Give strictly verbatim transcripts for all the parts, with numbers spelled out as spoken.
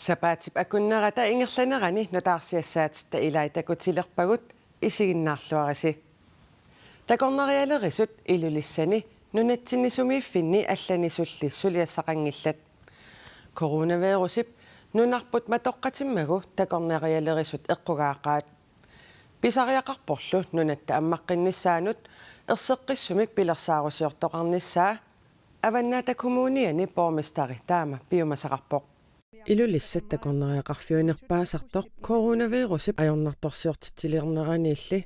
Sapaatip akunnerata ingerlanerani nutaarsiassaatitta ilai takutilerpagut, isiginnaarluarisi. Takornarialerisut Ilulissani nunatsinni sumiiffinni allanisulli suliassaqanngillat. Coronavirusip nunarput matoqqatimmagu takornarialerisut eqqugaaqaat. Pisariaqarporlu nunatta ammaqqinnissaanut erseqqissumik pilersaarusiortoqarnissaa Avannaata Kommuniani borgmesteri taama piumasaqarpoq. Ilulissat takornariaqarfiunerpaasartoq coronavirusip ajornartorsiortitsilerneraniilli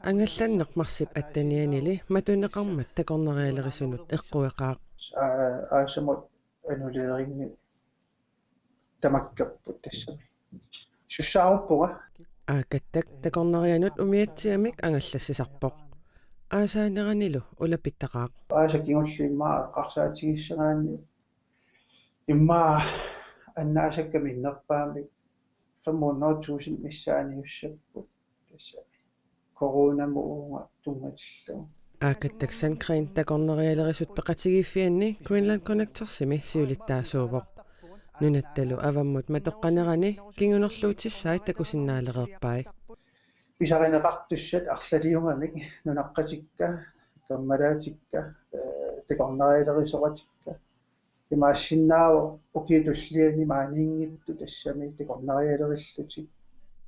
angallanneq marsip attenianili matuneqarmat takornarialerisunut eqqueqaaq. Aa-, aasamut annuleerinngi tamakkerput tassami. Sussaaruppunga. Aakattak takornarianut umiatsiamik angallassisarpoq. Aasaaneranilu ulapittaqaaq. Aasaq kingulliit immaqa eqqarsaatigissagaanni immaqa annaasakka minnerpaamik fem hundrede tusind missaaniussapput. Tassami. Coronamut uunga tunngatillugu. Aakattak Sandgreen takornarialerisut peqatigiiffianni Greenland Connectorsimi siulittaasuuvoq. Nunattalu avammut matoqqanerani kingunerluutissai takusinnaalereerpai. Pisarineqartussat arlaliugamik nunaqqatikka, kammalaatikka, ee, takornarialerisoqatikka. Imaassinnaavoq ukiut tulliani maaniinngitsut tassami takornarialerillutik.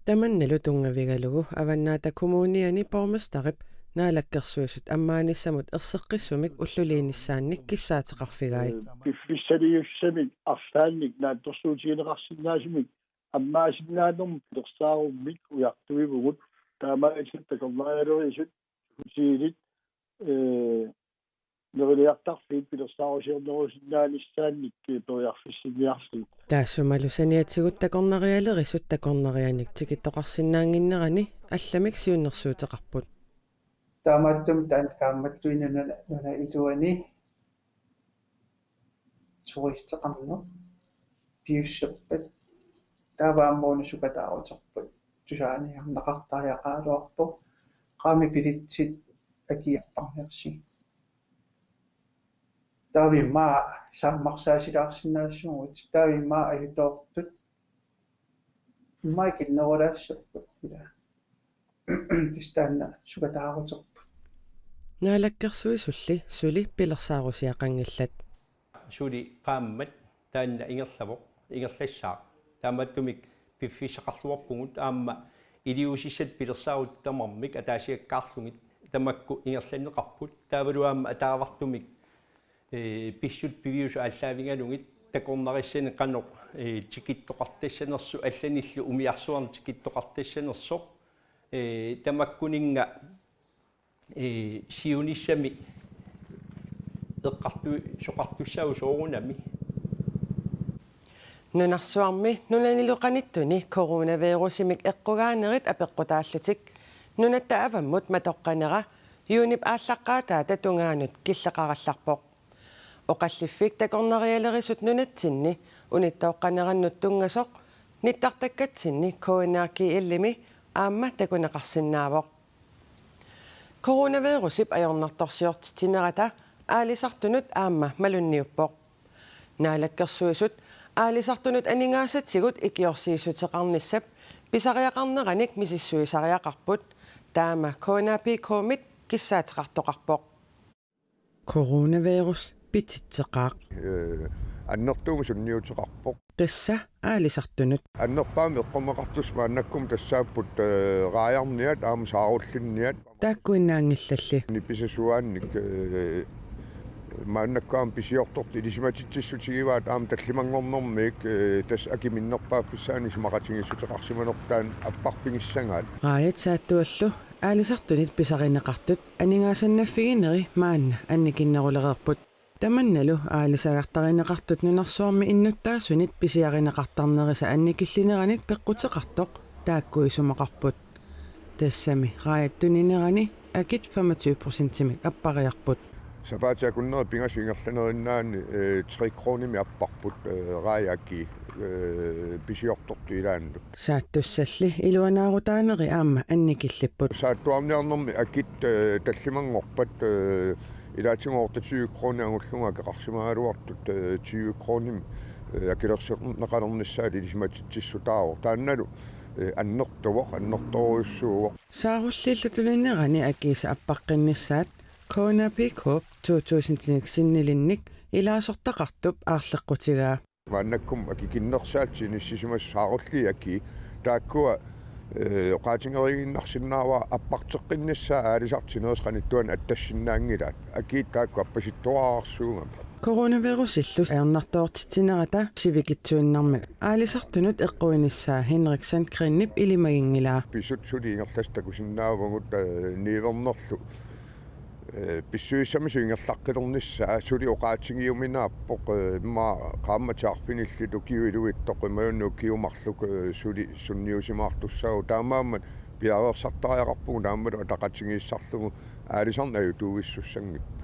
Tamannalu tunngavigalugu Avannaata Kommuniani borgmesterip Naalakkersuisut ammaanissamut erseqqissumik ulluliinissaannik kissaateqarfigai. Piffissaliussamik arlaannik naatsorsuutigineqarsinnaasumik ammaasinnaanermut pilersaarummik ujartuivugut, taamaalilluta takornarialerisut, hotelit, ee, neriniartarfiit pilersaarusiornerusinnaanissaannik, ee, periarfissinniarlugit. Taassumalu saniatigut takornarialerisut takornarianik tikittoqarsinnaannginnerani allamik siunnersuuteqarput. Taamaattumik taanna kaammattuinnaq nuna, nuna iluani turisteqarneq piussappat. Taava aamma una sukataaruterput. Tusaaniarneqartariaqaraluarpoq. Qaami billetsit akiorparnersi. Taava immaqa saammarsaasilaarsinnaassaagut. Taava immaqa ajutoortut. Immaqa ikinnerulaassapput ila. Tassa taanna sukataaruterput. Naalakkersuisulli suli pilersaarusiaqanngillat. Suli qaammat taanna ingerlavoq, ingerlassaaq. Taamaattumik piffissaqarluarpugut aamma iliuusissat pilersaarutit tamarmik ataasiakkaarlugit tamakku ingerlanneqarput. Taavalu aamma ataavartumik, ee, pissutsit piviusut aallaavigalugit takornarissani qanoq, ee, tikittoqartassanersoq, allanillu umiarsuarni tikittoqartassanersoq, ee, tamakkuninnga, ee, siunissami eqqartuisoqartussaavoq soorunami. Nunarsuarmi nunanilu qanittumi coronavirusimik eqqugaanerit apeqqutaallutik nunatta avammut matoqqanera juunip aallaqqaataata tungaanut killeqarallarpoq. Oqalliffik takornarialerisut nunatsinni unittooqqanerannut tunngasoq nittartakkatsinni K N R G L-imi aamma takuneqarsinnaavoq. Coronavirusip ajornartorsiortitsinerata aalisartunut aamma malunniuppoq. Naalakkersuisut aalisartunut aningaasatigut ikiorsiissuteqarnissap pisariaqarneranik misissuisariaqarput, taama K N A P K-mit kissaateqartoqarpoq. Coronavirus pititseqaaq. Ee, annertuumik sunniuteqarpoq. Tassa aalisartunut. Annerpaamik eqqorneqartussat maannakkut tassaapput, ee, raajarniat aamma saarullinniat. Taakkuinnaanngillalli. Nipisasuaannik, ee, maannakkut aamma pisiortortut ilisimatitsissutigivaat aamma tallimanngornermiit, ee, tassa akit minnerpaaffissaannik isumaqatigiissuteqarsimanertaannik apparfigissagaat. Raajat saattuallu aalisartunit pisarineqartut aningaasannaffigineri maanna annikinnerulereerput. Tamannalu aalisagartarineqartut nunarsuarmi innuttaasunit pisiarineqartarnerisa annikillineranik peqquteqartoq taakku isumaqarput. Tassami raajat tuninerani akit femogtyve procentimik appariarput. Sapaatip akunneri pingasut ingerlanerinnaanni, ee, tre kronimik apparput, ee, raajat akii, ee, pisiortortut ilaannut. Saattussalli iluanaarutaaneri aamma annikillipput. Saattuarniarnermi akit, ee, tallimanngorpat, ee, ilaatigut otteogtyve kroner angullugu akeqarsimagaluartut, ee, tyve kronimik Akilersorneqalernissaat ilisimatitsissutaavoq. Taannalu, eh, annertuvoq, annertoorujussuuvoq. Saarulliillu tuninerani akiisa appaqqinnissaat K N A P K to tusindinik sinnilinnik ilaasortaqartup aarleqqutigaa. Maannakkut akikinnersaallutik inissisimasut saarulliit akii. Taakkua, eh, oqaatigereeriinnarsinnaavara apparteqqinnissaa aalisartut sinerissap qanittuani attassinnaanngilaat. Akiit taakku appasittuararsuugamik. Coronavirusillu ajornartoortitsinerata sivikitsuinnarmik aalisartunut eqquinissaa Henrik Sandgreenip ilimaginngilaa. Pisut suli ingerlassat takusinnaavagut, eh, niuernerlu, eh, pissusissamisut ingerlaqqilernissaat suli oqaatigiuminaappoq, eh, immaqa qaammatit arfinillit ukiut ilivitsoq imaluunniit ukiut marluk, eh, suli sunniusimaartussaavugut. Taamaammat piareersartariaqarpugut aammalu ataqatigiissarlugu aalisarneq ajutuuissussanngippat.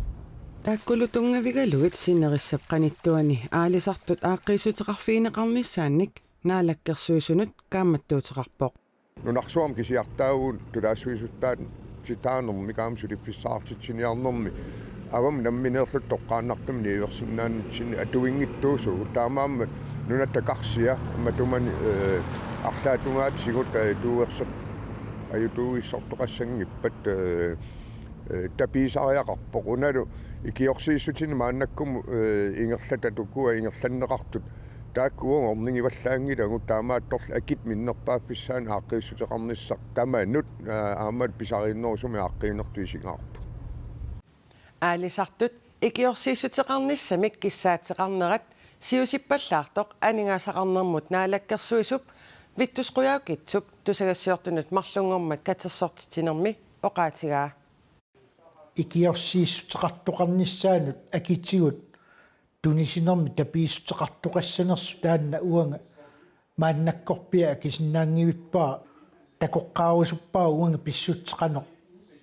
Taakkulu tunngavigalugit sinerissap qanittuani aalisartut aaqqiissuteqarfigineqarnissaannik Naalakkersuisunut kaammattuuteqarpoq. Nunarsuarmi kisiartaavugut tulaassuisuttaatitaanermik aamma suliffissaqartitsiniarnermik avammut nammineerluta toqqaannartumik niuersinnaanitsinni atuinngitsuusugut. Taamaammat nunatta karsia matumani, eh, arlaatigut sigut ajutuuersoq-, ajutuuissortoqassanngippat, eh, eh, tapiisariaqarpoq. Unalu ikiorsiissutinik maannakkumut, eh, ingerlatat ukua ingerlanneqartut taakku uagut ornigivallaanngilagut, taamaattorli akit minnerpaaffissaannik aaqqiissuteqarnissaq tamanut, eh, aammalu pisariinnerusumik aaqqiinertut isigaarput. Aalisartut ikiorsiissuteqarnissamik kissaateqarnerat siusippallaartoq aningaasaqarnermut naalakkersuisup Vittus Qujaukitsup tusagassiortunut marlunngormat katersortitsinermi oqaatigaa. Ikiorsiissuteqartoqarnissaanut akitigut tunisinermik tapiissuteqartoqassanersut taanna uanga maannakkorpiaq akisinnaanngivippara, takoqqaarusuppara uanga pissutsit qanoq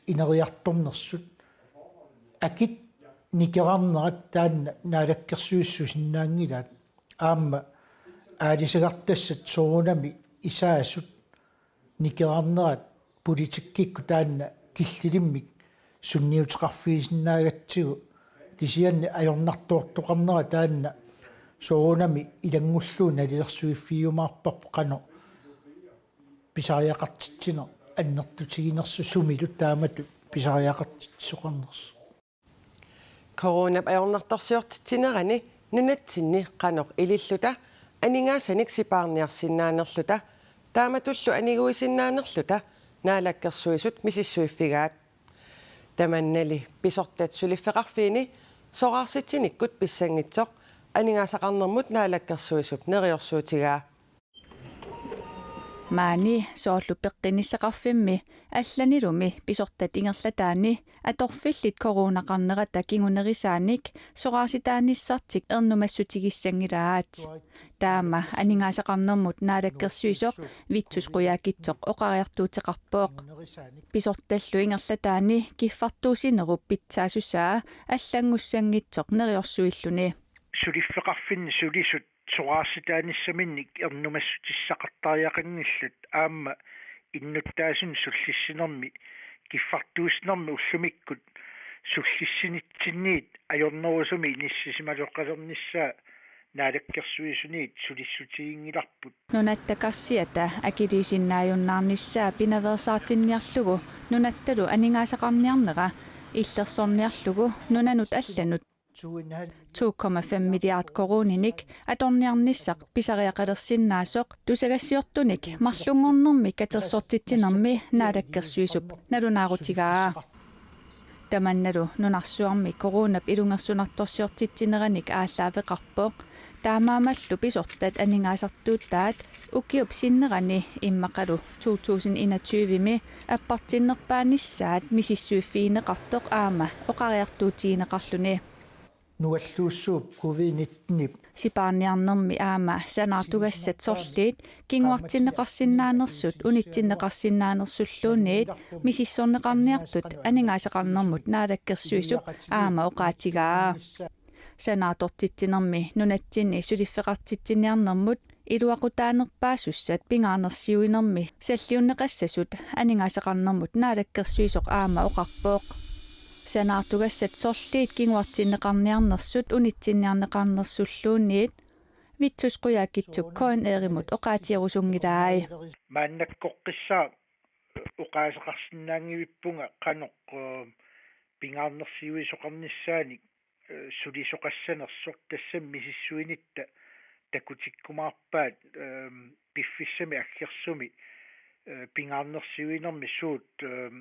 ineriartornersut. Akit nikerarnerat taanna naalakkersuisut susinnaanngilaat. Aamma aalisagartassat soorunami isaasut nikerarnerat politikkikkut taanna killilimmik sunniuteqarfigisinnaagatsigu, kisianni ajornartoortoqarnera taanna soorunami ilanngullugu nalilersuiffigiumaarparput qanoq pisariaqartitsineq annertutiginersoq sumilu taamatut pisariaqartitsisoqarnersoq. Coronap ajornartorsiortitsinerani nunatsinni qanoq ililluta aningaasanik sipaarniarsinnaanerluta taamatullu aniguisinnaanerluta Naalakkersuisut misissuiffigaat. Tamannali pisortat suliffeqarfiini soraarsitsinikkut pissanngitsoq aningaasaqarnermut Naalakkersuisup neriorsuutigaa. Maani soorlu peqqinnissaqarfimmi allanilumi pisortat ingerlataanni atorfillit coronaqarnerata kingunerisaanik soraarsitaanissartik ernumassutigissanngilaat. Taama aningaasaqarnermut Naalakkersuisoq Vittus Qujaukitsoq oqariartuuteqarpoq. Pisortallu ingerlataanni kiffartuussinerup pitsaassusaa allanngussanngitsoq neriorsuilluni. Suliffeqarfinni sulisut soraarsitaanissaminnik ernumassutissaqartariaqanngillat aamma innuttaasunik sullissinermi kiffartuussinermi ullumikkut sullissinitsinniit ajornerusumik inissisimaloqalernissaa Naalakkersuisuniit sulissutiginngilarput. Nunatta karsiata akiliisinnaajunnaarnissaa pinaveersaartinniarlugu nunattalu aningaasaqarniarnera illersorniarlugu nunanut allanut to komma fem milliard koruuninik atorniarnissaq pisariaqalersinnaasoq tusagassiortunik marlunngornermi katersortitsinermi Naalakkersuisup nalunaarutigaa. Tamannalu nunarsuarmi coronap ilungersunartorsiortitsineranik aallaaveqarpoq. Taamaammallu pisortat aningaasartuutaat ukiup sinnerani immaqalu to tusind enogtyve-mi appartinnerpaanissaat misissuiffigineqartoq aamma oqariartuutigineqarluni. Nualluussuup covid nitten-ip sipaarniarnermi aamma sanaartugassat sorliit kinguartinneqarsinnaanersut unitsinneqarsinnaanersulluunniit misissorneqarniartut aningaasaqarnermut Naalakkersuisup aamma oqaatigaa. Sanaartortitsinermi nunatsinni suliffeqartitsiniarnermut iluaqutaanerpaasussat pingaarnersiuinermi salliunneqassasut aningaasaqarnermut Naalakkersuisoq aamma oqarpoq. Sanaartugassat sorliit kinguartinneqarniarnersut unitsinniarneqarnersulluunniit Vittus Qujaukitsoq K N R-imut oqaatigerusunngilai. Maannakkoqqissaaq oqaaseqarsinnaanngivippunga qanoq, eh, pingaarnersiuisoqarnissaanik, eh, sulisoqassanersoq, tassami misissuinitta takutikkumaarpaat, eh, piffissami aggersumi, eh, pingaarnersiuinermi suut, eh,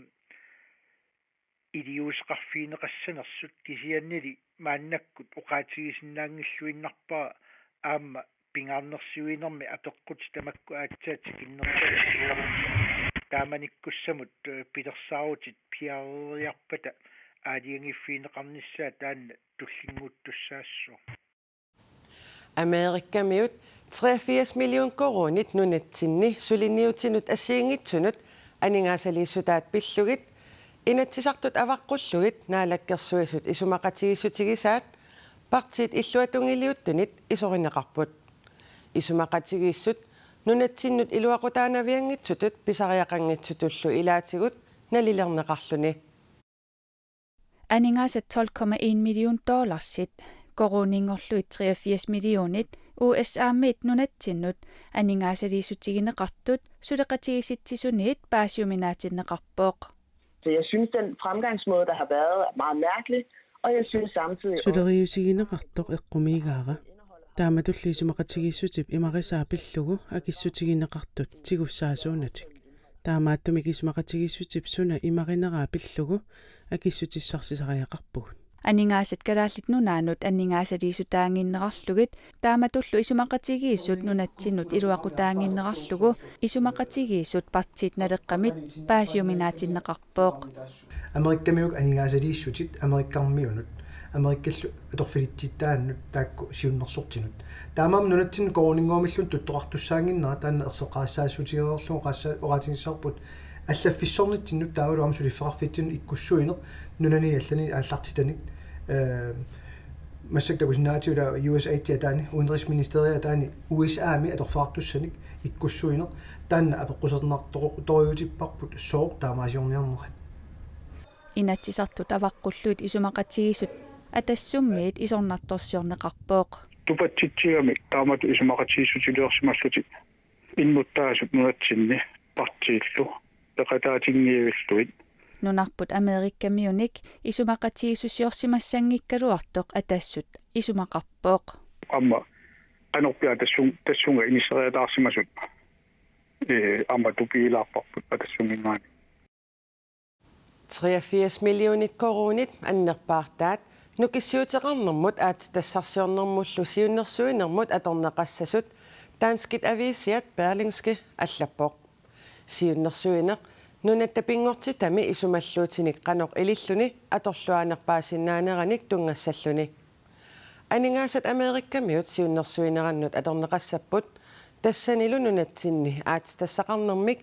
iliuuseqarfigineqassanersut, kisiannili maannakkut oqaatigisinnaanngilluinnarpara aamma pingaarnersiuinermi apeqqutit tamakku aatsaat tikinnerpaat. Taamanikkussamut, eh, pilersaarutit piareeriarpata aalajangiiffigineqarnissaa taanna tullinnguuttussaassooq. Amerikamiut treogfirs million koruunit nunatsinni suliniutinut assigiinngitsunut aningaasaliissutaat pillugit Inatsisartut avaqqullugit Naalakkersuisut isumaqatigiissutigisaat partiit illuatungiliuttunit isorineqarput. Isumaqatigiissut nunatsinnut iluaqutaanavianngitsutut pisariaqanngitsutullu ilaatigut nalilerneqarluni. Aningaasat tolv komma en million dollarsit, koruuninngorlugit treogfirs millionit, U S A-miit nunatsinnut aningaasaliissutigineqartut suleqatigiissitsisuniit paasiuminaatinneqarpoq. Så jeg synes, den fremgangsmåde, der har været, er meget mærkelig, og jeg synes samtidig også... Suleriusigineqartoq eqqumiigaara. Taamatullu isumaqatigiissutip imarisaa pillugu akissutigineqartut tigussaasuunatik. Taamaattumik isumaqatigiissutip suna imarineraa pillugu akissutissarsiariaqarpugut. Aningaasat Kalaallit Nunaannut aningaasaliissutaannginnerarlugit taamatullu isumaqatigiissut nunatsinnut iluaqutaannginnerarlugu isumaqatigiissut partiit naleqqamit paasiuminaatinneqarpoq. Amerikamiut aningaasaliissutit Amerikamiunut, Amerikallu atorfilitsittaannut taakku siunnersortinut. Taamaammat nunatsinnut koruuninnguamilluunniit tuttoqartussaannginnera taanna erseqqarissaassutigereerlugu oqaassa-, oqaatigissavarput allaffissornitsinnut taavalu aamma suliffeqarfitsinnut ikkussuineq nunani allani aallartitanik, eh, massakkut takusinnaagatsigu U S A-t ataani, Udenrigsministeriet ataani U S A-mi atorfeqartussanik ikkussuineq taanna apeqqusernartorujuutipparput sooq taamaasiorniarnerat. Inatsisartut avaqqullugit isumaqatigiissut Atassummiit isornartorsiorneqarpoq. Tupatsitsigami taamatut isumaqatigiissutiliorsimallutik innuttaasut nunatsinni partiillu peqataatinngiivillugit. Nunarput Amerikamiunik isumaqatigiissusiorsimassanngikkaluartoq Atassut isumaqarpoq. Aamma qanorpiaq tassun-, tassunga inisseriataarsimasut, eh, aamma tupigilaarparput Atassunninngaanniit. Treogfirs millionit koruunit annerpaartaat nukissiuteqarnermut aatsitassarsiornermullu siunnersuinermut atorneqassasut danskit aviisiat Berlingske allappoq. Siunnersuineq nunatta pinngortitami isumalluutinik qanoq ililluni atorluaanerpaasinnaaneranik tunngassalluni. Aningaasat Amerikamiut siunnersuinerannut atorneqassapput, tassanilu nunatsinni aatsitassaqarnermik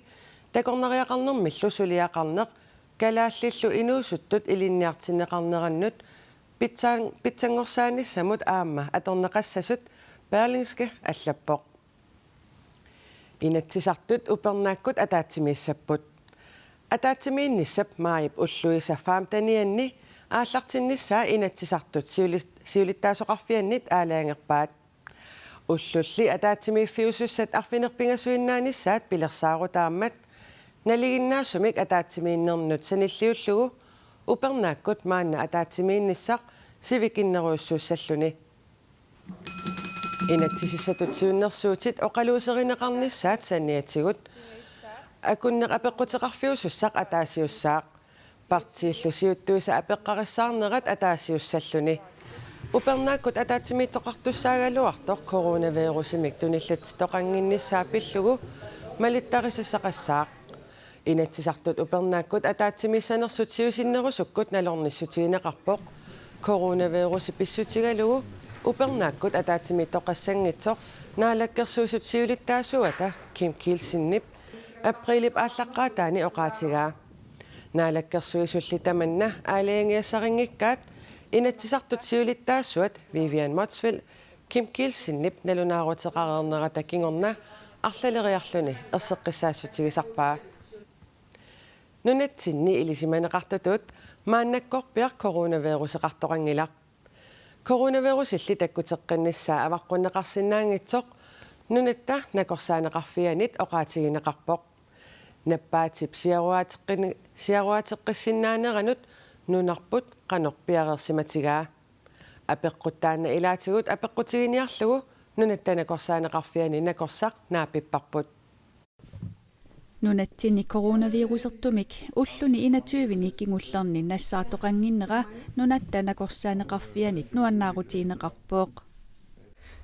takornariaqarnermillu suliaqarneq kalaallillu inuusuttut ilinniartinneqarnerannut pitsaan-, pitsanngorsaanissamut aamma atorneqassasut Berlingske allappoq. Inatsisartut upernaakkut ataatsimiissapput. Ataatsimiinnissap maajip ulluisa femtenianni aallartinnissaa Inatsisartut siuli-, siulittaasoqarfiannit aalajangerpaat. Ullulli ataatsimiiffiusussat arfineq-pingasuinnaanissaat pilersaarutaammat nalinginnaasumik ataatsimiinnernut sanilliullugu upernaakkut maanna ataatsimiinnissaq sivikinnerujussuussalluni. Inatsisissatut siunnersuutit oqaluuserineqarnissaat saniatigut akunneq apeqquteqarfiusussaq ataasiussaaq. Partiillu siuttuisa apeqqarissaarnerat ataasiussalluni. Upernaakkut ataatsimiittoqartussaagaluartoq coronavirusimik tunillatsittoqannginnissaa pillugu malittarisassaqassaaq. Inatsisartut upernaakkut ataatsimiissanersut siusinnerusukkut nalornissutigineqarpoq. Coronavirusi pissutigalugu upernaakkut ataatsimiittoqassanngitsoq Naalakkersuisut siulittaasuata Kim Kielsenip apriilip aallaqqaataani oqaatigaa. Naalakkersuisulli tamanna aalajangigassarinngikkaat Inatsisartut siulittaasuat Vivian Motzfeldt Kim Kielsenip nalunaaruteqareernerata kingorna arlaleriarluni erseqqissaassutigisarpaa. Nunatsinni ilisimaneqartutut maannakkorpiaq coronaviruseqartoqanngilaq. Coronavirusilli takkuteqqinnissaa avaqqunneqarsinnaanngitsoq Nunatta Nakorsaaneqarfianit oqaatigineqarpoq. Nappaatip siaruaateqqin-, siaruaateqqissinnaaneranut nunarput qanoq piareersimatigaa. Apeqqut taanna ilaatigut apeqqutiginiarlugu Nunatta Nakorsaaneqarfiani nakorsaq naapipparput. Nunatsinni coronavirusertumik ulluni enogtyveni kingullerni nassaartoqannginnera Nunatta Nakorsaaneqarfianit nuannaarutigineqarpoq.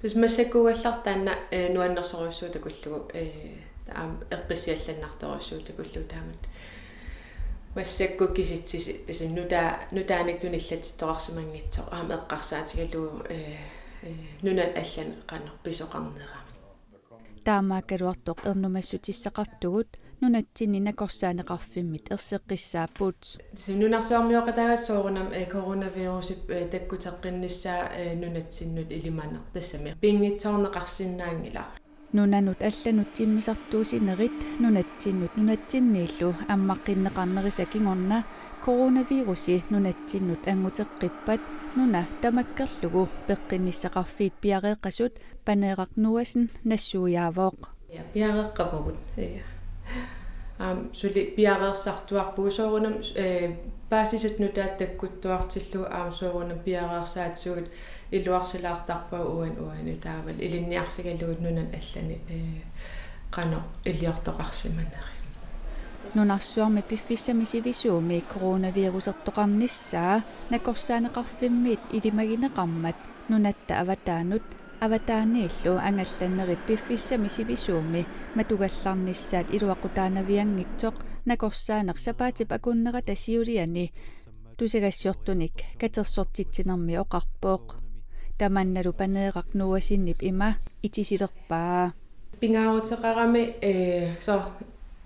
Tassa massakkuugallartoq taanna, eh, nuannersorujussuuvoq takullugu, eh, aamma eqqissiallannartorujussuuvoq takullugu taamatut. Massakkut kisitsisit tassa nutaa-, nutaanik tunillatsittoqarsimanngitsoq aamma eqqarsaatigalugu, eh, eh, nunanut allanut qanoq pisoqarnera. Taamaakkaluartoq ernumassutissaqartugut nunatsinni nakorsaaneqarfimmit erseqqissaapput. Tassa nunarsuarmioqataagassi soorunami, eh, coronavirusip, eh, takkuteqqinnissaa, eh, nunatsinnut ilimaneq tassami pinngitsoorneqarsinnaanngilaq. Nunanut allanut timmisartuussinerit nunatsinnut nunatsinniillu ammaqqinneqarnerisa kingorna coronavirusi nunatsinnut annguteqqippat nuna tamakkerlugu peqqinnissaqarfiit piareeqqasut Paneeraq Noahsen nassuiaavoq. Ja, piareeqqavugut. Ja. Aamma suli piareersartuarpugut soorunami, eh, paasisat nutaat takkuttuartillugu aamma soorunami piareersaatigut iluarsilaartarpagut uani uani taavalu ilinniarfigalugit nunanut allanut, eh, qanoq iliortoqarsimaneri. Nunarsuarmi piffissami sivisuumi coronavirusertoqarnissaa nakorsaaneqarfimmiit ilimagineqarmat nunatta avataanut avataaniillu angallannerit piffissami sivisuumi matugallarnissaat iluaqutaanavianngitsoq nakorsaaneq sapaatip akunnerata siuliani tusagassiortunik katersortitsinermi oqarpoq. Tamannalu Paneeraq Noahsenip ima itisilerpaa. Pingaaruteqarami, eh, soorlu,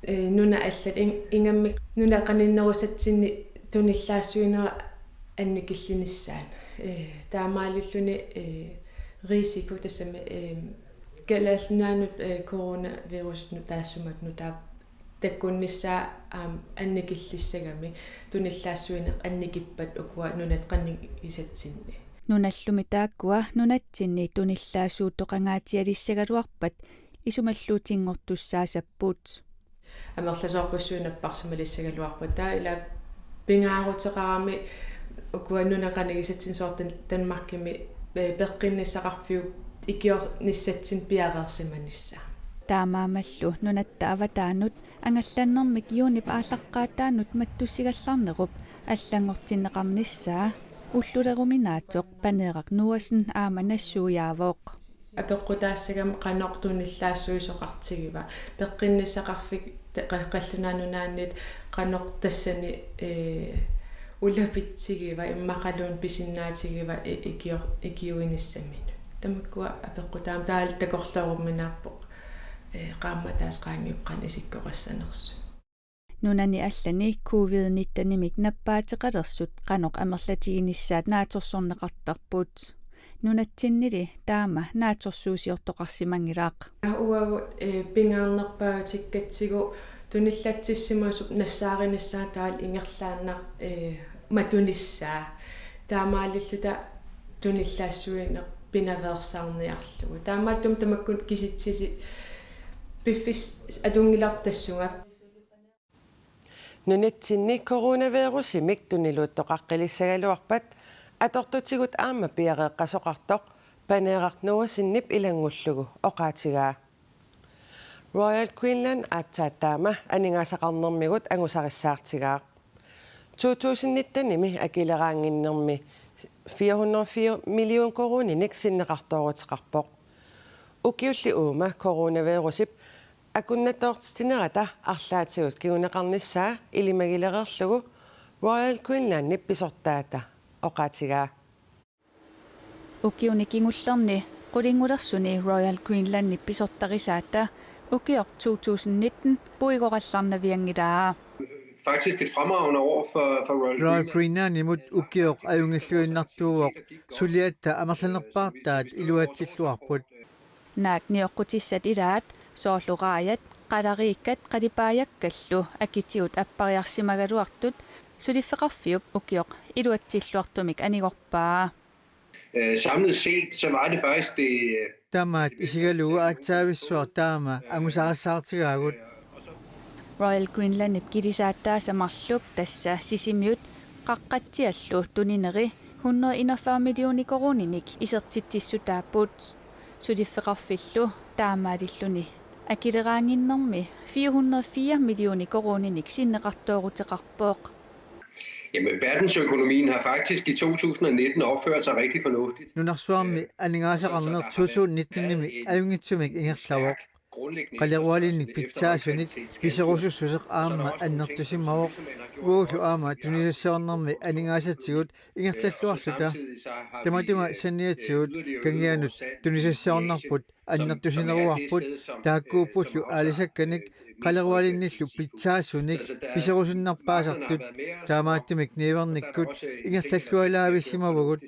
eh, nunat allat in-, ingammik nunat qaninnerusatsinni tunillaassuinera annikillinissaat. Eh, taamaalilluni, eh, risiko tassami, eh, Kalaallit Nunaannut, eh, coronavirusip nutaassumat nutaap takkunnissaa aamma annikillissagami tunillaassuineq annikippat ukua nunat qanigisatsinni. Nunallumi taakkua nunatsinni tunillaassuuttoqangaatsialissagaluarpat isumalluutinngortussaasapput. Amerlasoorpassuit napparsimalissagaluarput. Taava ila pingaaruteqarami ukua nunat qanigisatsinni soorlu Dan-, Danmarkimi pe-, peqqinnissaqarfiup ikiornissatsinnik piareersimanissaa. Taamaammallu nunatta avataanut angallannermik juunip aallaqqaataanut mattussigallarnerup allanngortinneqarnissaa ulluleruminaatsoq Paneeraq Noahsen aamma nassuiaavoq. Apeqqutaassagami qanoq tunillaassuisoqartigiva. Peqqinnissaqarfik te-, qa-, Qallunaat Nunaanniit qanoq tassani, eh, ulapitsigiva, immaqaluunniit pisinnaatigiva i-, ikior-, ikiuinissaminut. Tamakkua apeqqutaammat taavalu takorlooruminaappoq, eh, qaammat ataaseq qaangiuppaa qanoq isikkoqassanersut. Nunani allani covid nittenimik nappaateqalersut qanoq amerlatiginissaat naatsorsorneqartarput. Nunatsinnili taama naatsorsuusiortoqarsimanngilaq. Uagut, eh, pingaarnerpaatikkatsigu tunillatsissimasup nassaarinissaa taavalu ingerlaannaq, eh, matunissaa. Taamaalilluta tunillaassuineq pinaveersaarniarlugu. Taamaattumik tamakkua kisitsisit piffissaq atunngilarput tassunga. Nunatsinni coronavirusimik tuniluuttoqaqqilissagaluarpat atortutigut aamma piareeqqasoqartoq Paneeraq Noahsenip ilanngullugu oqaatigaa. Royal Greenland aatsaat taama aningaasaqarnermigut angusarissaartigaaq. To tusind nittenimi akileraannginnermi fire hundrede og fire million koruuninik sinneqartooruteqarpoq. Ukiulli uuma coronavirusip akunnattoortitsinerata arlaatigut kinguneqarnissaa ilimagilereerlugu Royal Greenlandip pisortaata oqaatigaa. Ukiuni kingullerni qulinngulersuni Royal Greenlandip pisortarisaata ukioq to tusind nitten puigorallarnavianngilaa. Faktisk et fremragende år for, for Royal Royal Greenland. Greenlandimut ukioq ajunngilluinnartuuvoq, suliatta amerlanerpaartaat iluatsilluarput. Naak nioqqutissat ilaat, soorlu raajat, qalariikkat qalipaajakkallu akitigut appariarsimagaluartut suliffeqarfiup ukioq iluatsilluartumik anigorpaa. Øh, samlet set, så var det faktisk det, øh, Tamaat isigalugu aatsaavissuaq taama angusaqassaartigaagut. Royal Greenlandip kilisaattaasa marluk, tassa Sisimiut, qaqqatsiallu tunineri hundrede enogfyrre millioner koruuninik isertitsissutaapput. Suliffeqarfillu taamaalilluni akileraanginnermi fire hundrede fire millioner koruuninik sinneqartooruteqarpoq. Jamen, verdensøkonomien har faktisk i to tusind og nitten opført sig rigtig fornuftigt. Nunarsuarmi aningaasaqarneq to tusind nitten-imi ajunngitsumik ingerlavoq. Qalerualinnik pitsaasunik piserusussuseq aamma annertusimavoq. Uagullu aamma tunisassiornermi aningaasatigut ingerlalluarluta. Tamatuma saniatigut kangianut tunisassiornerput annertusineruarput, taakkuuppullu aalisakkanik qalerualinnillu pitsaasunik piserusunnerpaasartut, taamaattumik niuernikkut ingerlallualaavissimavagut.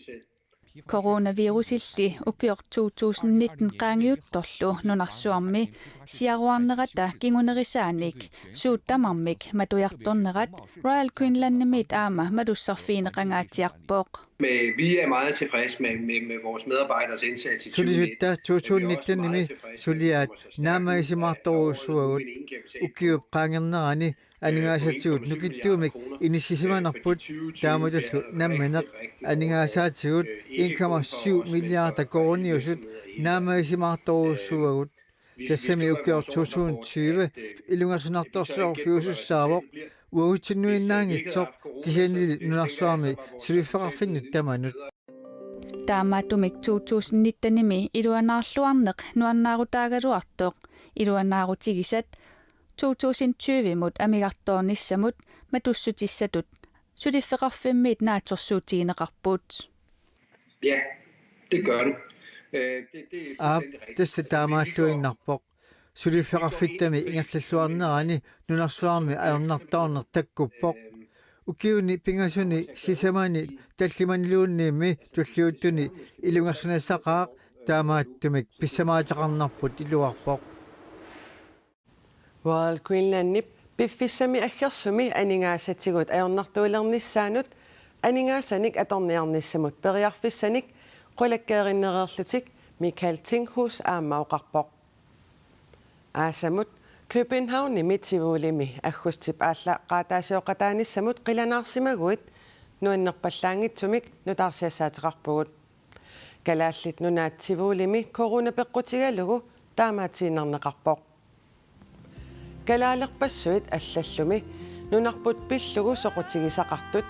Coronavirusilli ukioq to tusind nitten qaangiuttorlu nunarsuarmi siaruarnerata kingunerisaanik suut tamarmik matujartornerat Royal Greenlandimit aamma malussarfigineqangaatsiarpoq. Men vi er meget tilfredse med, med, med vores medarbejderes indsats i Sulisutta to tusind nitten-imi suliaat naammagisimaartorujussuagut. Ukiup qaangernerani aningaasatigut nukittuumik inissisimanerput, taamatullu nammineq aningaasaatigut en komma syv milliarder koruuniusut naammagisimaartorujussuagut. Tassami ukioq to tusind tyve ilungersunartorsiorfiusussaavoq, uagutsinnuinnaanngitsoq, kisiannili nunarsuarmi suliffeqarfinnut tamanut. Taamaattumik to tusind nitten-imi iluanaarluarneq nuannaarutaagaluartoq iluanaarutigisat to tusind tyve-mut amigartoornissamut matussutissatut suliffeqarfimmiit naatsorsuutigineqarput. Ja, det gør det. Øh, det, det er Aap, fuldstændig rigtigt. tassa taamaalluinnarpoq. Suliffeqarfittami ingerlalluarnerani nunarsuarmi ajornartoorneq takkuppoq. Ukiuni pingasuni sisamani tallimaniluunniimmi tulliuttuni ilungersunassaqaaq, taamaattumik pissamaateqarnerput iluarpoq. Royal Greenlandip piffissami aggersumi aningaasatigut ajornartuilernissaanut aningaasanik atorniarnissamut periarfissanik qulakkeerinnereerlutik Michael Tinghus aamma oqarpoq. Aasamut Københavnimi Tivolimi aggustip aallaqqaataasioqataanissamut qilanaarsimaguit nuannerpallaanngitsumik nutaarsiassaateqarpugut. Kalaallit Nunaat Tivolimi corona peqqutigalugu taamaatiinnarneqarpoq. Kalaalerpassuit allallumi nunarput pillugu soqutigisaqartut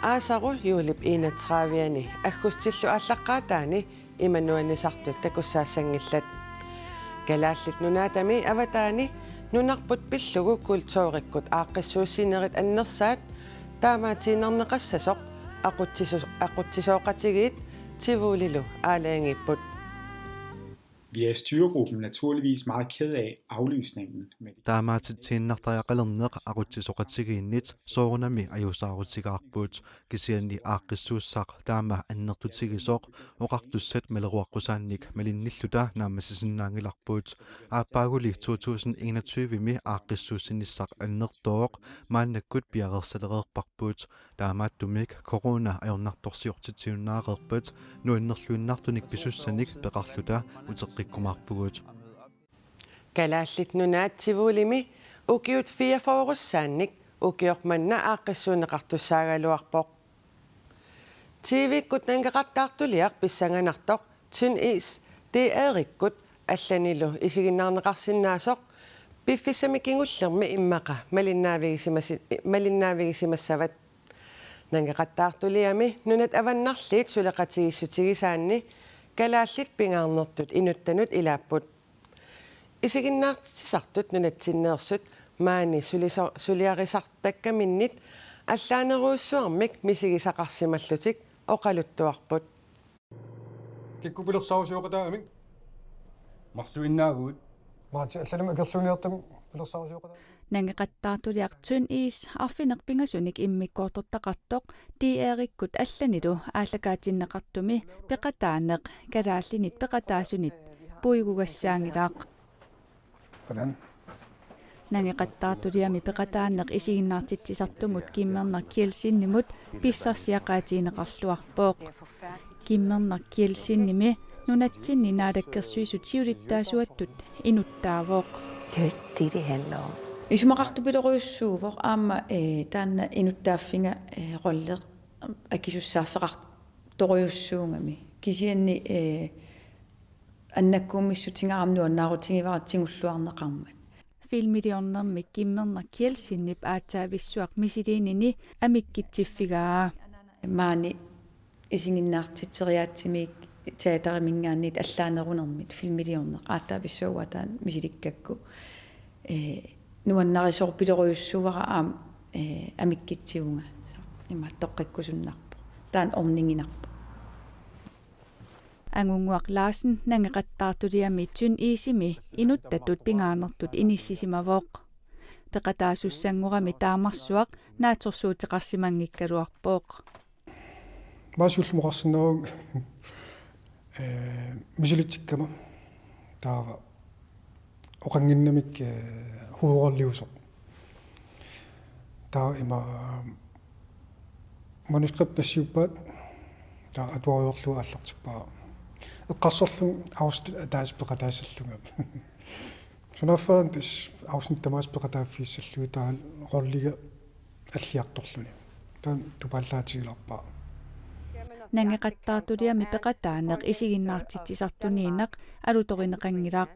aasaru juulip enogtredive-ani aggustillu aallaqqaataani ima nuannisartut takussaassanngillat. Kalaallit Nunaatami avataani nunarput pillugu kulturikkut aaqqissuussinerit annersaat taamaatiinnarneqassasoq aqutsiso-, aqutsisooqatigiit Tivolilu aalajangiipput. Vi er i styregruppen naturligvis meget ked af aflysningen. Men Taamaatitsiinnartariaqalerneq aqutsisoqatigiinnit soorunami ajuusaarutigaarput, kisianni aaqqissuussaq taama annertutigisoq oqartussat maleruaqqusaannik malinnilluta naammassisinnaanngilarput. Aappaaguli to tusind enogtyve-mi aaqqissuussinissaq annertooq maannakkut piareersalereerparput. Taamaattumik corona ajornartorsiortitsiunnaareerpat nuannerluinnartunik pisussanik peqarluta uteqqikkumaarpugut. Kalaallit Nunaat Tivolimi ukiut fireogfyrre-saannik ukioq manna aaqqissuunneqartussaagaluarpoq. T V-kkut nangeqattaartuliaq pissanganartoq Tynd Is D R-ikkut allanilu isiginnaarneqarsinnaasoq piffissami kingullermi immaqa malinnaavigisimas-, malinnaavigisimassavat. Nangeqattaartuliami nunat avannarliit suleqatigiissutigisaanni kalaallit pingaarnertut inuttanut ilaapput. Isiginnaartitsisartut nunatsinneersut maani suliso-, suliarisartakkaminnit allaanerujussuarmik misigisaqarsimallutik oqaluttuarput. Kikkut pilersaarusioqataamik? Marluinnaavugut. Maati allanimmi akerliuniartumik pilersaarusioqataamik? Nangeqattaartuliaq Tynd Is arfineq pingasunik immikkoortortaqartoq D R-ikkut allanilu aallakaatinneqartumi peqataaneq kalaallinit peqataasunit puigugassaanngilaq. Hvordan? Nangeqattaartuliami peqataaneq isiginnaartitsisartumut Kimmernaq Kielsenimut pissarsiaqaatigineqarluarpoq. Qimmernaq Kielsenimi nunatsinni naalakkersuisut siulittaasuattut inuttaavoq. Det er det, det handler om. Isumaqartupilorujussuuvoq aamma eh, taanna inuttaaffiga eh, rolle akisussaaffeqartorujussuugami. Kisianni eh, annakkuummissutigara aamma nuannaarutigivara tigulluarneqarmat. Filmiliornermik Qimmernaq Kielsenip aatsaavissuaq misiliinini amikkitsiffigaa. Maani isiginnaartitseriaatsimiik teateriminngaanniit allaanerunermit filmiliorneq aatsaavissuaq taanna misilikkakku. Eh, nuannarisorpilorujussuuara aamma eh, amikkitsivunga. Imaattoqqikkusunnarpoq. Taanna orniginarpoq. Angunnguaq Larsen nangeqattaartuliami Tynd Isimi inuttatut pingaarnertut inissisimavoq. Peqataasussanngorami taamarsuaq naatsorsuuteqarsimanngikkaluarpoq. Maani siullermik oqarsinnaavunga eh, misilitsikkama taava oqanginnamik eh, hovedrolleusoq. Taava ima manuskript nassiuppaat taava atuariorlugu aallartippara. Eqqarsarlunga afsnit ataaseq peqataassallunga. Sunaaffa tassa afsnit tamaasa peqataaffigissallugu taava rolliga alliartorluni. Taanna tupaallaatigilaarpara. Nangeqattaartuliami peqataaneq isiginnaartitsisartuniinnaq alutorineqanngilaq.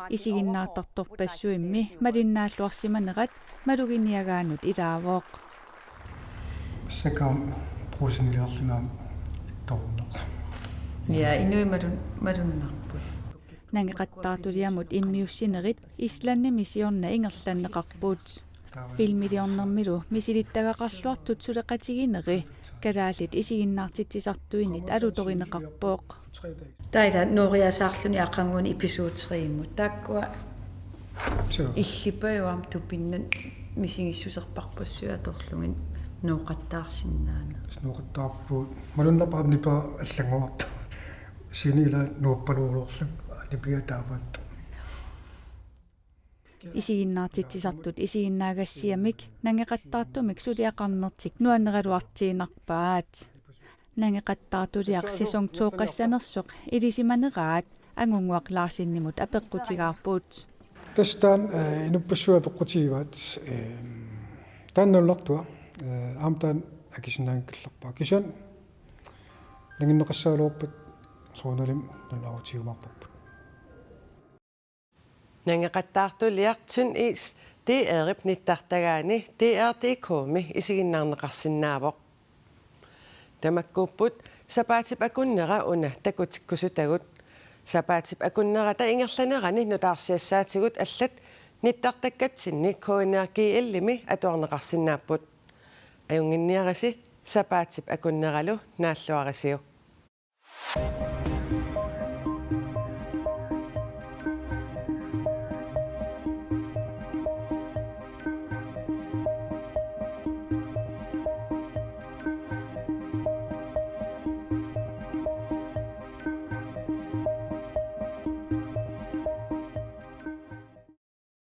Isiginnaartartorpassuimmi malinnaalluarsimanerat maluginiagaannut ilaavoq. Sakam brusiniliarlunga torneq. Ja, inuit malun, malunnarput. Nangeqattaartuliamut immiussinerit Islandimi siorna ingerlanneqarput. Filmiliornermilu misilittagaqarluartut suleqatigineri kalaallit isiginnaartitsisartuinnit alutorineqarpoq. Taava nooriasaarluni aqaguani episode tre-mut. Taakkua Suu. Illipajuam tupinnaq misigissuserparpassuit atorlugit nooqattaarsinnaaneq. Nooqattaarpugut. Malunnarpoq aamma nipaa allanngorartoq. Sini ila nuuppaluuloorluni nipia taamaattoq. Isiginnaartitsisartut isiginnaagassiamik nangeqattaartumik suliaqarnertik nuanneraluartiinnarpaat. Nangeqattaartuliaq sæson to-qqassanersoq ilisimaneraat Angunnguaq Larsenimut apeqqutigaarput. Tassa taanna eh, inuppassuit apeqqutigivaat eh, taanna nalunartua eh, aamma taanna akisinnaanngikkallarpara. Kisianni nanginneqassagaluarpat soorunalimi nalunaarutigiumaarparput. Nangeqattaartuliaq Tynd Is D R-ip nittartagaani D R dot com-i isiginnaarneqarsinnaavoq. Tamakkuupput sapaatip akunnera una takutikkusutagut. Sapaatip akunnerata ingerlanerani nutaarsiassaatigut allat nittartakkatsinni K N R G L-imi atuarneqarsinnaapput. Ajunnginniarisi sapaatip akunneralu naalluarisiuk.